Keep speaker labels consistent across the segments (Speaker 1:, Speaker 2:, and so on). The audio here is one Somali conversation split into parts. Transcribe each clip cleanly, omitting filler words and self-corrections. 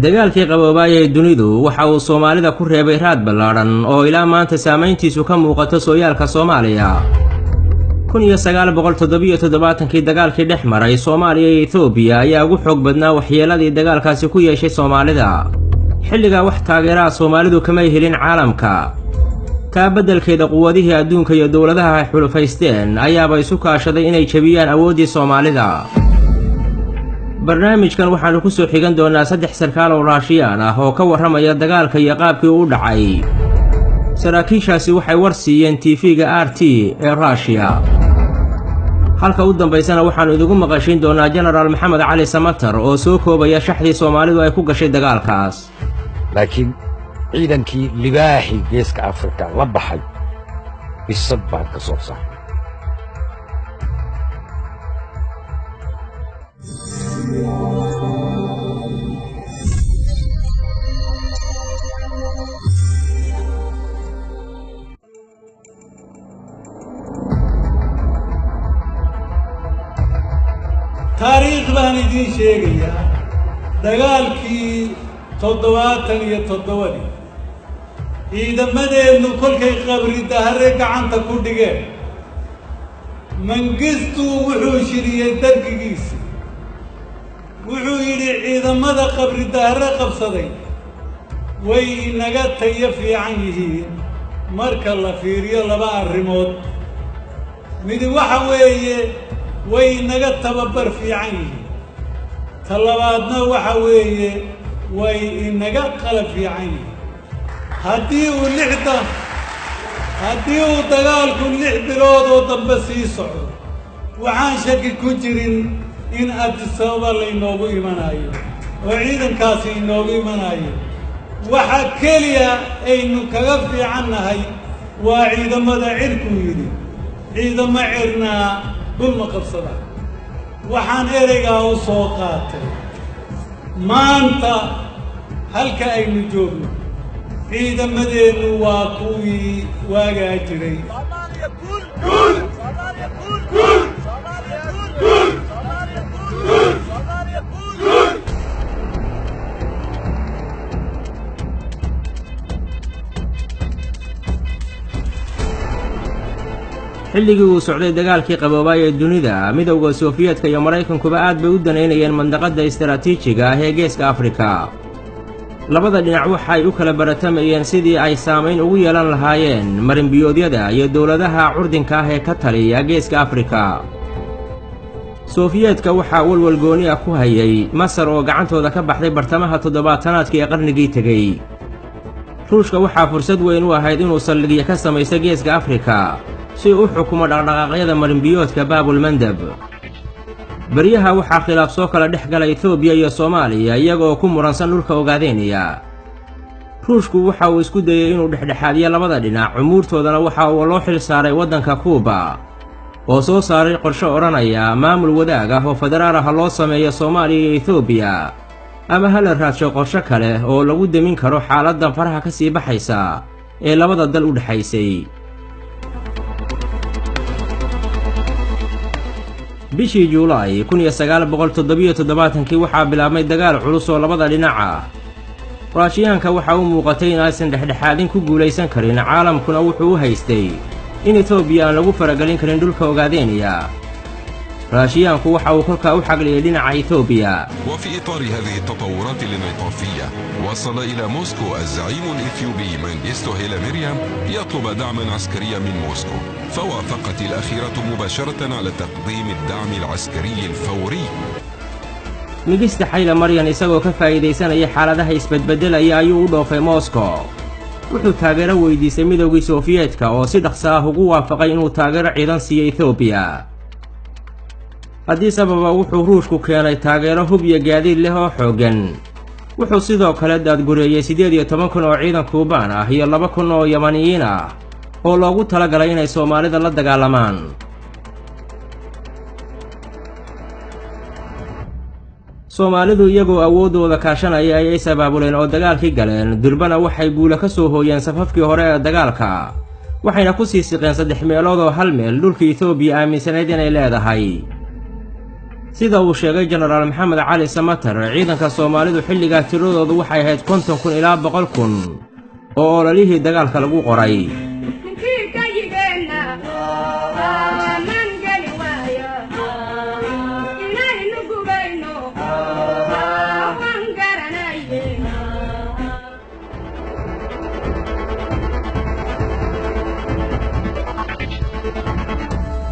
Speaker 1: Dagaalkii qaboobaayay dunidu waxa uu Soomaalida ku reebay raad ballaadhan oo ilaa maanta saamayntiisu ka muuqato sooyaalka Soomaaliya. 1977kii dagaalkii dhex maray Soomaaliya iyo Etoobiya ayaa ugu xoog badnaa waxyeelladii dagaalkaasi ku yeeshay Soomaalida. Xilligaa wax taageeraha Soomaalidu kamay helin caalamka. Taa beddelkeeda quwadihii adduunka iyo dowladaha ay xulufaysteen ayaaba isu kaashaday inay jebiyaan awooddii Soomaalida. Barnaamijkan waxaannu ku soo xigan doonnaa 3 sarkaal oo Raashiyaan ah oo ka warramaya dagaalka iyo qaabkii uu dhacay. Saraakiishaasi waxay war siiyeen TV-ga RT ee Raashiya. Halka u dambaysana waxaannu idigu maqashiin doonnaa Jenaraal Maxamed Cali Samatar oo soo koobaya shaxdii Soomaalidu ay ku gashay dagaalkaas.
Speaker 2: Laakiin ciidankii libaaxii geeska Afrika la baxay bisad baan ka soo saaray.
Speaker 3: Taariikh baan idiin sheegayaa. Dagaalkii 77dii ciidamadeennu kolkay Qabri Dahare gacanta ku dhigeen, Mangistu wuxuu shiriyey dargigiisii. Wuxuu yidhi ciidamada Qabri Dahare qabsaday way inaga tayo fiican yihiin marka la fiiriyo laba arrimood. Midi waxa weeye way inaga tababar fiican yihiin, ta labaadna waxa weeye way inaga qalab fiican yihiin. Haddii uu dagaalku 6 bilood oo dambe sii socdo, waxaan shaki ku jirin in Addis Ababa laynoogu imanayo oo ciidankaasi inoogu imanayo. Waxa keliya aynu kaga fiican nahay waa ciidamada cirkuu yidhi. Ciidamo cirnaa dhulma qabsada. Waxaan ereygaa u soo qaatay maanta halka aynu joogno ciidamadeennu waa kuwii waagaa jiray.
Speaker 1: Xilligii uu socday dagaalkii qaboobaay ee dunida, midowda Sofiyeetka iyo Maraykankuba aad bay u danaynayeen mandaqadda istaraatiijiga ah ee geeska Afrika. Labada dhinac waxay u kala baratamayeen sidii ay saamayn ugu yeelan lahaayeen marinbiyoodyada iyo dowladaha curdinka ah ee ka taliya geeska Afrika. Sofiyeetka waxaa walwal gooni ah ku hayay Masar oo gacantooda ka baxday bartamaha toddobaatanaadkii ee qarnigii tegey. Ruushka waxaa fursad weyn u ahayd inuu saldhigyo ka samaysto geeska Afrika si uu u xukumo dhaqdhaqaaqyada marinbiyoodka Baabulmandab. Beryaha waxaa khilaaf soo kala dhex gala Etoobiya iyo Soomaaliya iyagoo ku muransan dhulka Ogaadeniya. Ruushku waxa uu isku dayey inuu dhexdhexaadiyo labada dhinac, cumuurtoodana waxa uu loo xil saaray waddanka Kuuba oo soo saaray qorshe odhanaya maamul wadaag ah oo federaal ah loo sameeyo Soomaaliya iyo Etoobiya, ama ha la raadsho qorshe kale oo lagu demin karo xaaladdan faraha ka sii baxaysa ee labada dal u dhexaysay. Bishii Juulaay 1977kii waxaa bilaabmay dagaal culus oo labada dhinac ah. Raashiyaanka waxaa u muuqatay in aysan dhexdhexaadin ku guulaysan karin, caalamkuna wuxuu u haystay in Etoobiya aan lagu faragelin karin dhulka Ogaadeniya. Raashiyaanku waxa uu kolkaa u xagliyey dhinaca Etoobiya.
Speaker 4: وفي إطار هذه التطورات الانعطافية وصل إلى موسكو الزعيم الإثيوبي مانجستو هيلا مريم يطلب دعما عسكريا من موسكو، فوافقت الأخيرة مباشرة على تقديم الدعم العسكري الفوري.
Speaker 1: Migista Xayla Maryan isagoo ka faa'iidaysanaya xaaladaha isbedbeddelaya ayuu u dhoofay Moscow. Wuxuu taageero weydiistay midowgii Sofiyeetka oo si dhaqso ah ugu waafaqay inuu taageero ciidan siiyo Etoobiya. Haddii sababa wuxuu Ruushku keenay taageero hub iyo gaadiid leh oo xooggan. Wuxuu sidoo kale daadgureeyey 18,000 oo ciidan Kuubaan ah iyo 2,000 oo Yamaniyiin ah oo loogu talagalay inay Soomaalida la dagaalamaan. Soomaalidu iyagoo awooddooda kaashanaya ayay sabaabuleen oo dagaalkii galeen. Durbana waxay guula ka soo hooyeen safafkii hore ee dagaalka, waxayna ku sii siqeen 3 meelood oo hal meel dhulka Etoobiya aaminsanayd inay leedahay. Sida uu sheegay Jenaraal Maxamed Cali Samatar, ciidanka Soomaalidu xilligaa tiradoodu waxay ahayd 50,000 ilaa 100,000 oo ololihii dagaalka lagu qoray.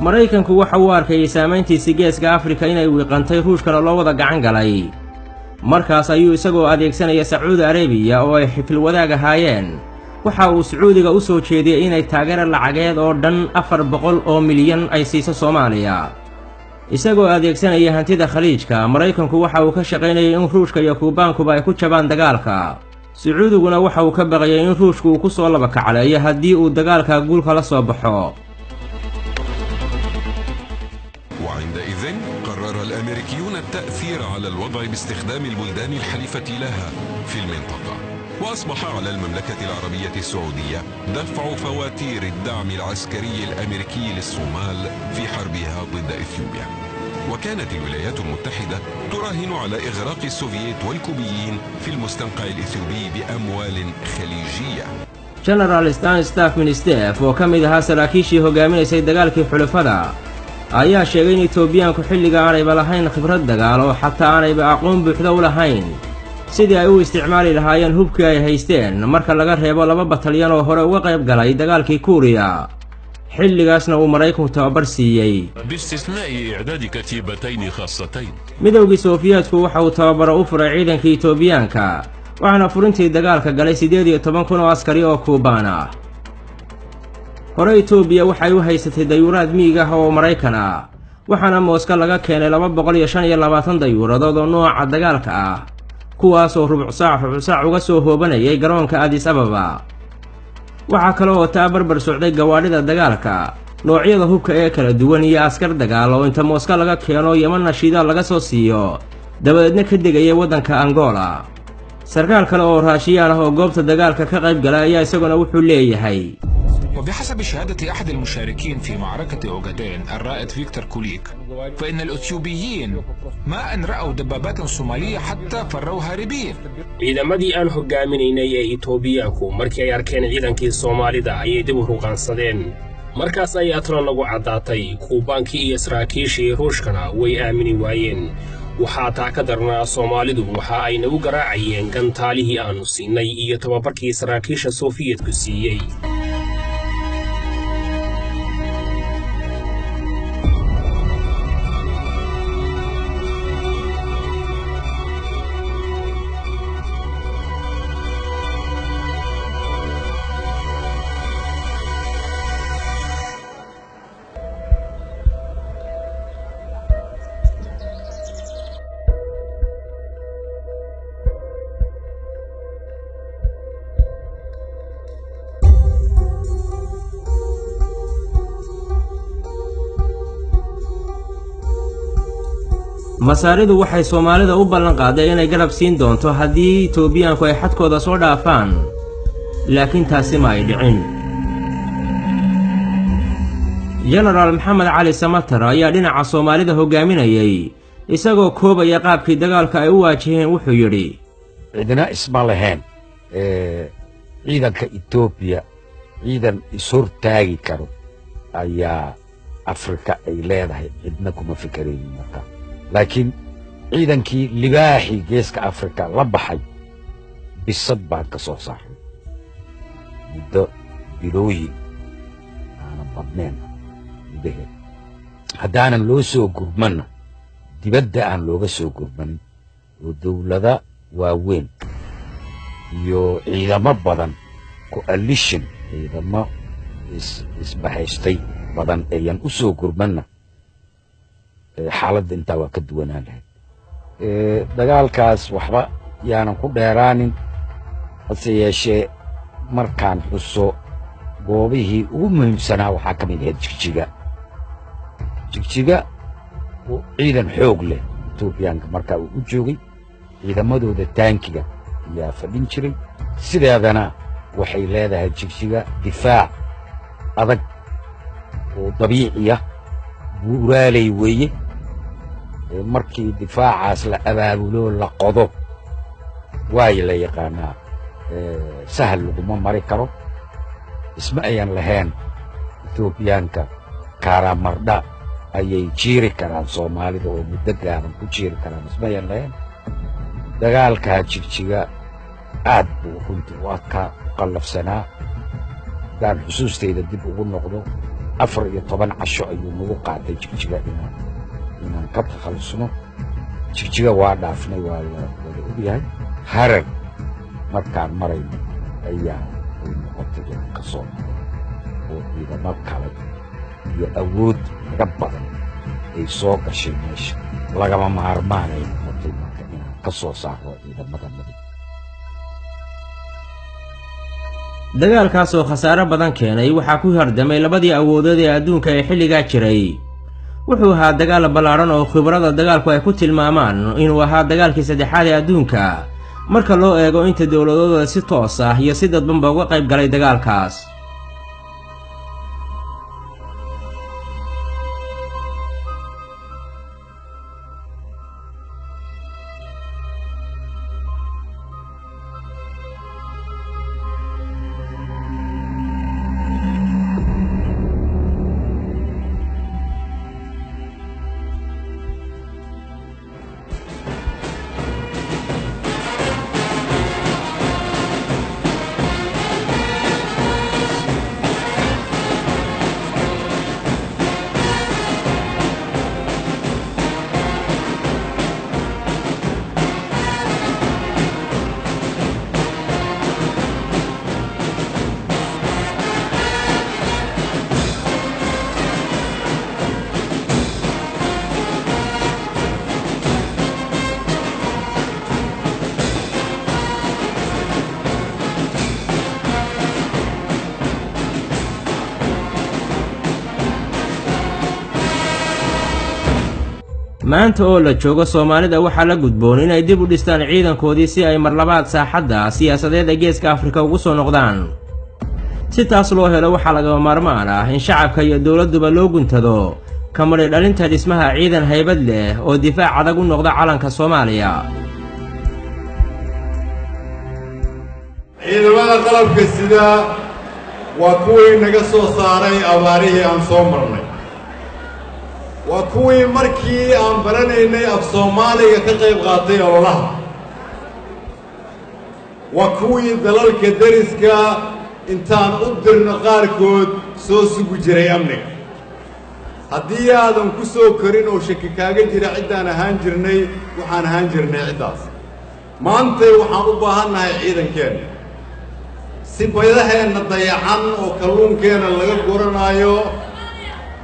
Speaker 1: Maraykanku waxa uu arkayay saamayntiisii Geeska Afrika inay wiiqantay, Ruushkana loo wada gacan galay. Markaas ayuu isagoo adeegsanaya Sacuudi Arabiya oo ay xifil wadaag ahaayeen, waxa uu Sacuudiga u soo jeediyey inay taageero lacageed oo dhan 400 milyan ay siiso Soomaaliya. Isagoo adeegsanaya hantida Khaliijka, Maraykanku waxa uu ka shaqaynayay in Ruushka iyo Kuubaankuba ay ku jabaan dagaalka. Sacuudiguna waxa uu ka baqayay in Ruushku uu ku soo laba kacleeyo haddii uu dagaalka guulka la soo baxo.
Speaker 4: وعندئذ قرر الأمريكيون التأثير على الوضع باستخدام البلدان الحليفة لها في المنطقة، وأصبح على المملكة العربية السعودية دفع فواتير الدعم العسكري الأمريكي للصومال في حربها ضد إثيوبيا. وكانت الولايات المتحدة تراهن على إغراق السوفييت والكوبيين في المستنقع الإثيوبي بأموال خليجية.
Speaker 1: Genaraal Stanislav Minstef oo ka mid ahaa saraakiishii hogaaminaysay dagaalkii xulafada ayaa sheegay in Etoobiyaanku xilliga aanayba lahayn khibrad dagaal oo xataa aanayba aqoon buuxda u lahayn sidii ay u isticmaali lahaayeen hubkii ay haysteen, marka laga reebo laba batalyan oo hore uga qayb galay dagaalkii Kuuriya, xilligaasna uu Maraykanku tababar siiyey.
Speaker 5: باستثناء إعداد كتيبتين خاصتين.
Speaker 1: Midowgii Sofiyeetku waxa uu tababaro u furay ciidankii Etoobiyaanka, waxaana furintii dagaalka galay 18,000 oo askari oo Kuubaan ah. Hore Etoobiya waxay u haysatay dayuuraad miig ah oo Maraykan ah, waxaana Mooska laga keenay 225 dayuuradood oo nooca dagaalka ah, kuwaasoo rubuc saac rubuc saac uga soo hoobanayay garoonka Adis Ababa. Waxaa kale oo taa barbar socday gawaadhida dagaalka, noocyada hubka ee kala duwan iyo askar dagaal oo inta Mooska laga keeno Yemanna shidaal laga soo siiyo, dabadeedna ka degayay waddanka Angola. Sarkaal kale oo Raashiyaan ah oo goobta dagaalka ka qayb galay ayaa isaguna wuxuu leeyahay:
Speaker 6: وبحسب شهادة أحد المشاركين في معركة أوغادين، الرائد فيكتور كوليك، فإن الأثيوبيين ما أن رأوا دبابات صومالية حتى فروا هاربين.
Speaker 7: Ciidamadii aan hogaaminaynay ee Itoobiyaanku markii ay arkeen ciidankii Soomaalida ayay dib u ruqaansadeen. Markaas ayaa talo nagu caddaatay. Kuubaankii iyo saraakiishii Ruushkana way aamini waayeen. Waxaa taa ka darnaa, Soomaalidu waxa ay nagu garaacayeen gantaalihii aannu siinay iyo tababarkii saraakiisha Soofiyetku siiyey.
Speaker 1: Masaaridu waxay Soomaalida u ballan qaaday inay garab siin doonto haddii Etoobiyaanku ay xadkooda soo dhaafaan, laakiin taasi ma ay dhicin. Jenaraal Maxamed Cali Samatar ayaa dhinaca Soomaalida hogaaminayay. Isagoo koobaya qaabkii dagaalka ay u waajaheen, wuxuu yidhi:
Speaker 2: Cidina isma lahayn ciidanka Etoobiya ciidan ishortaagi karo ayaa Afrika ay leedahay, cidna kuma fikeraynin marka. Laakiin ciidankii libaaxii Geeska Afrika la baxay bisad baan ka soo saaray muddo bilooyin aanan badnayn gudaheed. Haddaanan loo soo gurmanna, dibadda aan looga soo gurmanin oo dowlada waaweyn iyo ciidamo badan, coalition, ciidamo isbahaystay badan ayan u soo gurmanna, xaaladda intaa waa ka duwanaan lahayd. Dagaalkaas waxba yaanan ku dheeraanin, hase yeeshee markaan xuso goobihii ugu muhiimsanaa waxaa ka mid ahayd Jigjiga. Jigjiga ciidan xoog leh Etoobiyaanka markaa uu u joogay, ciidamadooda taankiga ayaa fadhin jiray. Sideedana waxay leedahay Jigjiga difaac adag oo dabiiciya, buuraaley weeye. Markii difaacaas la abaabulo la qodo, waay la yaqaanaa, sahal laguma mari karo. Isma ayan lahayn Etoobiyaanka Karamardha ayay jiiri karaan Soomaalida oo muddo gaaban ku jiiri karaan, isma ayan lahayn. Dagaalkaa Jigjiga aad buu runtii u adkaa, u qallafsanaa. Haddaan xusuustayda dib ugu noqdo, 14 casho ayuu nagu qaatay Jigjiga inaan ka takhallusno. Jigjiga waa dhaafnay, waa la wada ogyahay. Harar markaan marayno ayaa ay noqotay inaan ka soo noqo oo ciidamo kale iyo awood naga badan ay soo gashay meesha. Lagama maarmaan ay noqotay marka inaan ka soo saarno ciidamada nabi.
Speaker 1: Dagaalkaas oo khasaare badan keenay waxaa ku hardamay labadii awoodood ee adduunka ee xilligaa jiray. Wuxuu ahaa dagaal ballaadhan oo khibrada dagaalku ay ku tilmaamaan inuu ahaa dagaalkii saddexaad ee adduunka marka loo eego inta dowladooda si toos ah iyo si dadbanba uga qayb galay dagaalkaas. Maanta oo la joogo, Soomaalida waxaa la gudboon inay dib u dhistaan ciidankoodii si ay marlabaad saaxadda siyaasadeed ee Geeska Afrika ugu soo noqdaan. Si taas loo helo, waxaa lagama maarmaan ah in shacabka iyo dowladduba loo guntado kamari dhalinta dhismaha ciidan haybad leh oo difaac adag u noqda calanka Soomaaliya.
Speaker 8: Ciidamada qalabka sida waa kuwii naga soo saaray abaarihii aan soo marnay, waa kuwii markii aan baranaynay af Soomaaliga ka qayb qaatay ololaha, waa kuwii dalalka deriska intaan u dirno qaarkood soo sugi jiray amniga. Haddii aadan ku soo korin oo shaki kaaga jira ciddaan ahaan jirnay, waxaan ahaan jirnay ciddaas. Maantay waxaan u baahannahay ciidankeenna si badaheenna dayacan oo kalluunkeenna laga guranaayo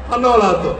Speaker 8: ha noolaato.